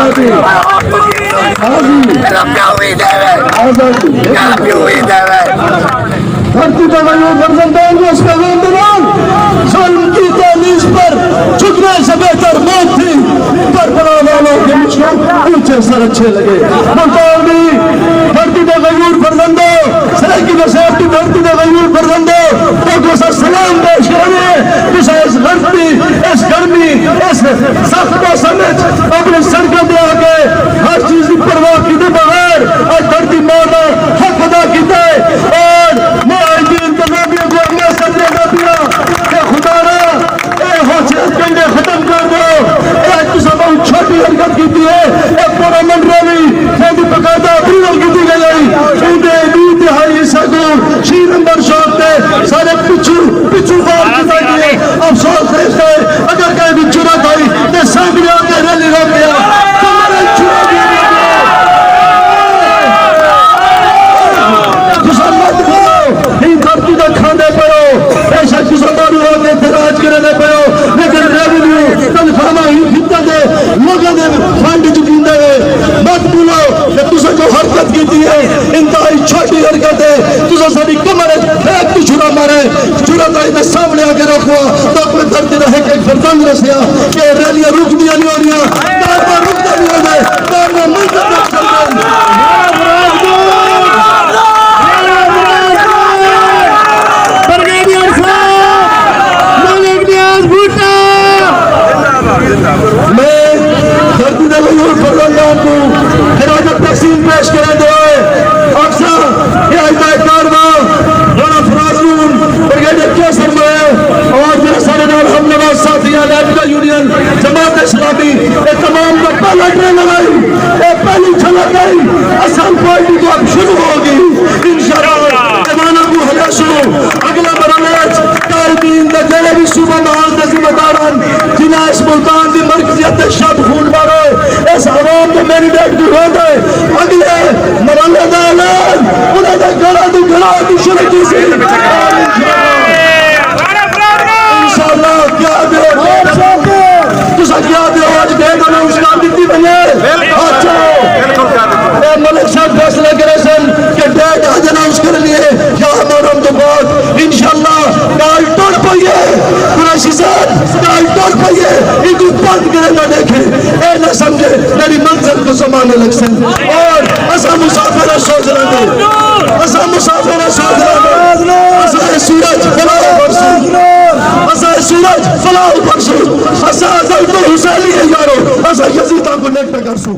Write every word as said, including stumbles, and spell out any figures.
آزادی۔ میرا پیو ہی دے وے۔ آزادی۔ میرا پیو ہی دے وے۔ دھرتی تے ویندے فرزندان کوں اس پیغام دے نال ظلم کیتے نیز پر جھکنے سے بہتر موت تھی۔ کربلا والوں کے مجھ کو اونچے سر اچھے لگے۔ ملتان دی دھرتی تے غیور فرزندو، سرائیکی وسیب دی دھرتی تے غیور فرزندو، تہاکوں اساں سلام پیش کریندے ہیں۔ تساں اس غلطی، اس گرمی، اس سخت موسم وچ اپݨی سڑکاں تے آ کے ہر چیز دی پرواہ کیتے بغیر اڄ دھرتی ماں دا حق ادا کیتا ہے۔ اور میں آئی جی انتظامیہ کوں اڳلے سجدے دا پیا کہ خدا را، اے حوثیت کنڈے ختم کر ݙیو۔ اے اڄ تساں ٻہوں چھوٹی حرکت کیتی ہے۔ اے پورا منڈرے وی جیندی باقاعدہ اپروول کیتی ڳئی ہے، اوندے ݙو تہائی حصہ کوں چھی نمبر چوک تے سارے پچھوں، پچھوں وار کیتا ڳیا۔ افسوس اے ہے، اگر کہیں دی جرات آئی تے سامݨے آ کے ریلی روکیا، کمر وچ چھری ݙے ݙیندے۔ تساں مت بولو، ایں دھرتی دا کھاندے پئے ہو۔ بے شک تساں مارو ہو کے اتھے راج کریندے پئے ہو، لیکن ریونیو تنخواہاں ہی خطے دے لوکاں دے فنڈ چ گھندے وے۔ مت بولو کہ تساں جو حرکت کیتی ہے، انتہائی چھوٹی حرکت ہے۔ تساں ساݙی کمر وچ پھینک تے چھرا مارے، جرات آئی تے سامݨے آ کے روکو، تاں کوئی دھرتی دا ہک ہک فرزند ݙسیا کہ ریلیاں رکدیاں نہیں ہونیاں، دھرنا رکدا نہیں ہوندا، دھرنا منظر تک چلدا ہے۔ بریگیڈیئر صاحب، ملک نیاز بھٹو۔ میں دھرتی دے غیور فرزندان کوں خراج تحسین پیش کریندے ہوئے آکھساں کہ اڄ دا اے کارواں رانا فراز نون، بریگیڈیئر قیصر ماہر اور جیڑھے ساݙے نال ہم نوا ساتھی ہیں، ریبکا یونین، جماعت اسلامی، اے تمام دا پہلا ٹرینر آئی، اے پہلی جھلک آئی، اساں پارٹی تو اب شروع ہوگی۔ انشاءاللہ ایواناں کوں ہلا سݨو۔ اڳلے مرحلے وچ تائبین دے جیڑھے وی صوبہ محاذ دے ذمہ دار ہن، جنہاں اس ملتان دی مرکزیت تے شب خون مارے، اس عوام دے مینڈیٹ کوں رہندا ہے۔ اڳلے مرحلے دا اعلان انہاں دے گھراں دی گھراں توں شروع تھیسی۔ انشاءاللہ کیا ݙیو، تساں کیا ݙیو، اڄ ڈیٹ اناؤنس کر ݙتی ونڄے۔ اچھا، اے ملک صاحب فیصلہ کریسن کہ ڈیٹ اڄ اناؤنس کرݨی ہے یا محرم توں بعد۔ انشاءاللہ ڳالھ ٹر پئی ہے، قریشی صاحب، ڳالھ ٹر پئی ہے، ایکوں بند کرے نہ ݙیکھے، اے نہ سمجھے میݙی منزل کوں سنبھالݨ لڳسن۔ اور اساں مسافر سوچ رہے ہیں، اساں مسافر سوچ رہے ہیں، اساں اے سورج فلاح پرسوں، اساں اے سورج فلاح پرسوں، اساں ازل توں حسینی ہیں یارو، اساں یزیداں کوں لٹ پہ کرسوں۔